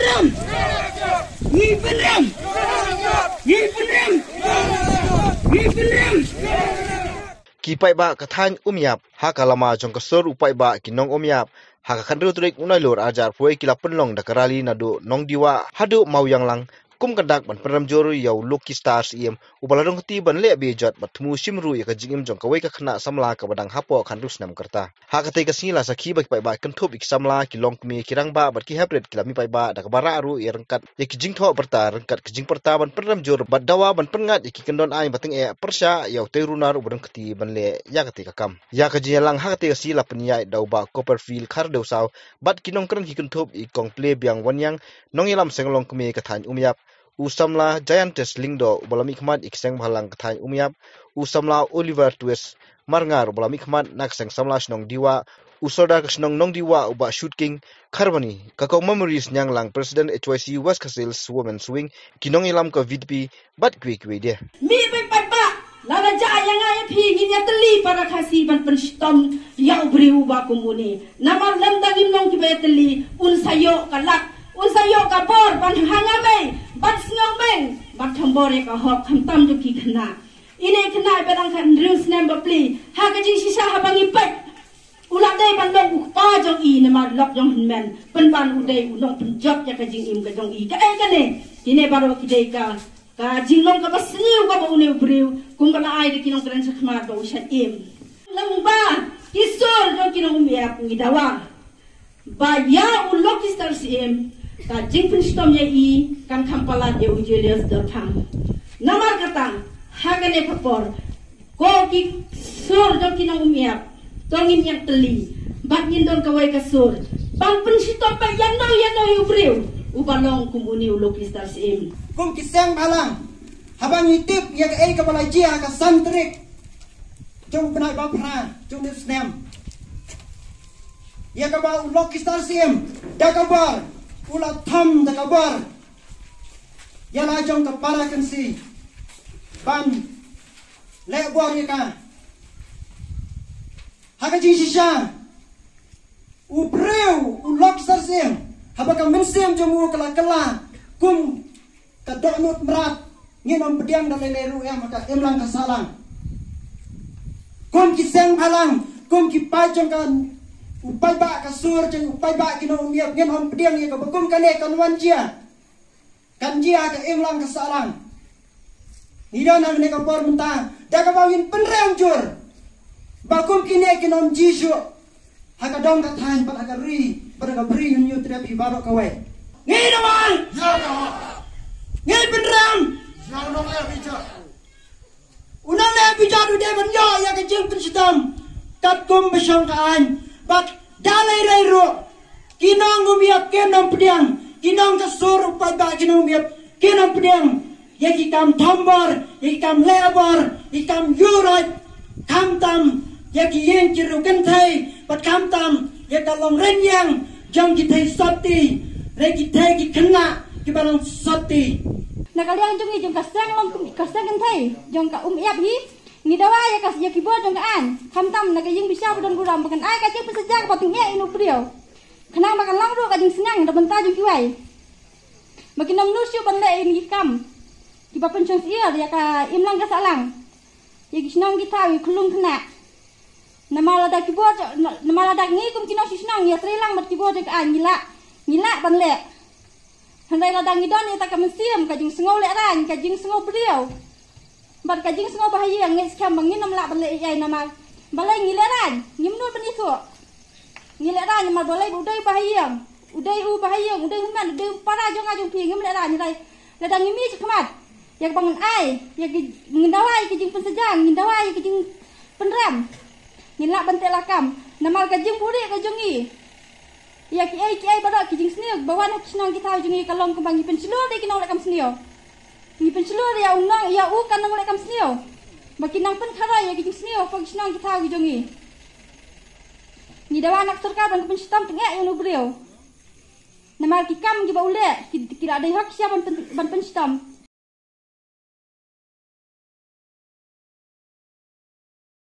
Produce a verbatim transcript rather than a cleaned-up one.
Ngi pynrem. Ngi pynrem. Ngi pynrem. Ki paidbah ka thaiñ Umïap ha ka lama jong ka sur u paidbah ki nong Umïap ha ka khathynriew tarik u Nailur arhajar arphew wei ki la pynlong da ka rali naduh Nongdiwah haduh Mawianglang kum ka dak ban pynrem jur ïa u Lucky Star Syiem uba la rung kti ban leh beh jot bad thmu shim ruh ïa ka jingim jong kawei ka khynnah samla kaba dang hapoh khathynriew snem ka rta. Ha katei ka sngi la sakhi ba ki paidbah kynthup ïa ki samla, ki longkmie, ki rangbah bad ki heprit ki la mih paidbah da kaba rah ruh ïa ryngkat ïa ki jingthoh pyrta ryngkat ki jingpyrta ban pynrem jur bad dawa ban pynngat ïa ki kyndon aiñ ba tyngeh pyrshah ïa utei u runar uba rung kti ban leh ïa katei ka kam. Ïa ka jingïalang ha katei ka sngi la pynïaid da u Bah Copperfield Khardewsaw bad ki nongkren ki kynthup ïa i Kong Pleibiang Wanïang, nongïalam seng longkmie ka thaiñ Umïap, u samla Giantess Lyngdoh uba la mihkhmat ïa ki seng bhalang ka thaiñ Umïap, u samla Oliver Twist Marngar uba la mihkhmat na ka seng samla shnong Diwah, u sordar ka shnong Nongdiwah u Bah Shooting Kharbani, ka Kong Memories Ñianglang, President H Y C West Khasi Hills Women's Wing, ki nongïalam ka V D P bad kiwei kiwei de. Mih beit paidbah, lada jah ïa nga ïa phi ngin ïatylli para Khasi ban pynshitom ïa u briew uba kum une. Namar lymda ngim long kiba ïatylli, un sa ïoh ka lad, un sa ïoh ka bor ban hangmei, ban sngewbha, ban thombor ïa ka hok khamtam jong ki khynnah. Ine i khynnah iba dang khathynriew snem bapli, ha ka jingshisha haba ngi peit, u la dei ban long u kpa jong i namar lok jong hynmen, pynban u dei u nongpynjot ïa ka jingim ka jong i. Kaei kane? Kine baroh ki dei ka, ka jinglong kaba sniew kaba une u briew, kumba la ai da ki nongkren shakhmat ba u shait im. Lyngba ki sur jong ki nong Umïap ngi dawa ba ïa u Lucky Star Syiem ka jingpynshitom ïa i kan kham palat ïa u Julius Dorphang. Namar kata, ha kane ka por, ko ki sur jong ki nong Umïap, to ngin ïatylli bad ngin don kawei ka sur ban pynshitom pat ïano ïano ïa u briew uba long kum une u Lucky Star Syiem. Kum ki seng bhalang, haba ngi tip ïa kaei kaba la jia ha ka san tarik jong u bnai ba phra jong une u snem, ïa kaba u Lucky Star Syiem da ka bor, u la tham da ka bor ïa la jong ka para Khasi ban leh bor ïa ka. Ha ka jingshisha, u briew u Lucky Star Syiem, haba ka mynsiem jong u ka la kylla kum ka dohnud mrad, ngin ym pdiang da lei lei ruh ïa ka imlang ka sahlang. Kum ki seng bhalang, kum ki paid jong ka, u paidbah ka sur jong u paidbah ki nong Umïap, ngin ym pdiang ïa kaba kum kane kan wan jia. Kan jia ka imlang ka sahlang. Ngi don hangne ka por mynta da kaba ngin pynrem jur ba kum kine kin ym jia shuh ha ka dong ka thaiñ bad ha ka ri bad ha ka bri Hynñiewtrep hi baroh kawei. Ngi dawa, ngi pynrem. U nongleh bejot u dei ban ïoh ïa ka jingpynshitom katkum ba shong ka aiñ. Bad da lei lei ruh ki nong Umïap kin ym pdiang, ki nong ka sur u paidbah ki nong Umïap kin ym pdiang ïa ki kam thombor, ïa ki kam leh bor, ïa ki kam ïuh roit, khamtam ïa ki ïing ki riewkynthei bad khamtam ïa ka long rynïeng jong ki thei sotti, re ki thei ki khynnah kiba long sotti. Na ka liang jong ngi jong ka seng long ka seng kynthei jong ka Umïap hi, ngi dawa ïa ka, ïa ki bor jong ka aiñ, khamtam na ka ïing bishar ba don burom ba kan ai ka jingpynshitom kaba tyngeh ïa u briew. Khnang ba kan long ruh ka jingsneng da bynta jong kiwei ba kin ym nushu ban leh ïa ki kam kiba pynshong syiar ïa ka imlang ka sahlang ïa ki shnong ki thaw ïa ki khyllung khynnah. Namar lada ki bor, namar lada ngi kum ki nongshong shnong ïatrei lang bad ki bor jong ka aiñ, ngi lah, ngi lah ban leh. Hynrei lada ngi don ïa ka mynsiem ka jingsngew lehraiñ, ka jingsngew briew bad ka jingsngew bahaïing, ngi skhem ba ngin ym lah ban leh ei ei namar balei ngi lehraiñ, ngim nud ban ithuh. Ngi lehraiñ namar balei, u dei u bahaïing, u dei u bahaïing, u dei u hynmen, u dei u para jong nga jong phi, ngim lehraiñ. Hynrei lada ngi mih shakhmat ïa kaba ngan ai, ïa ki, ngin dawa ïa ki jingpynshitom, ngin dawa ïa ki jingpynrem, ngin lah ban teh lakam. Namar ka jingbuhrieh ka jong ngi ïa kiei kiei baroh ki jingsniew ba wan ha ki shnong ki thaw jong ngi ka long kumba ngi pynshlur ïa ki nongleh kam sniew. Ngi pynshlur ïa u nong, ïa u ka nongleh kam sniew ba ki nang pynkharoi ïa ki jingsniew ha ki shnong ki thaw ki jong ngi. Ngi dawa na ka sorkar ban pynshitom tyngeh ïa u briew. Namar ki kam kiba u leh ki, ki la dei hok sha ban pyn, ban pynshitom.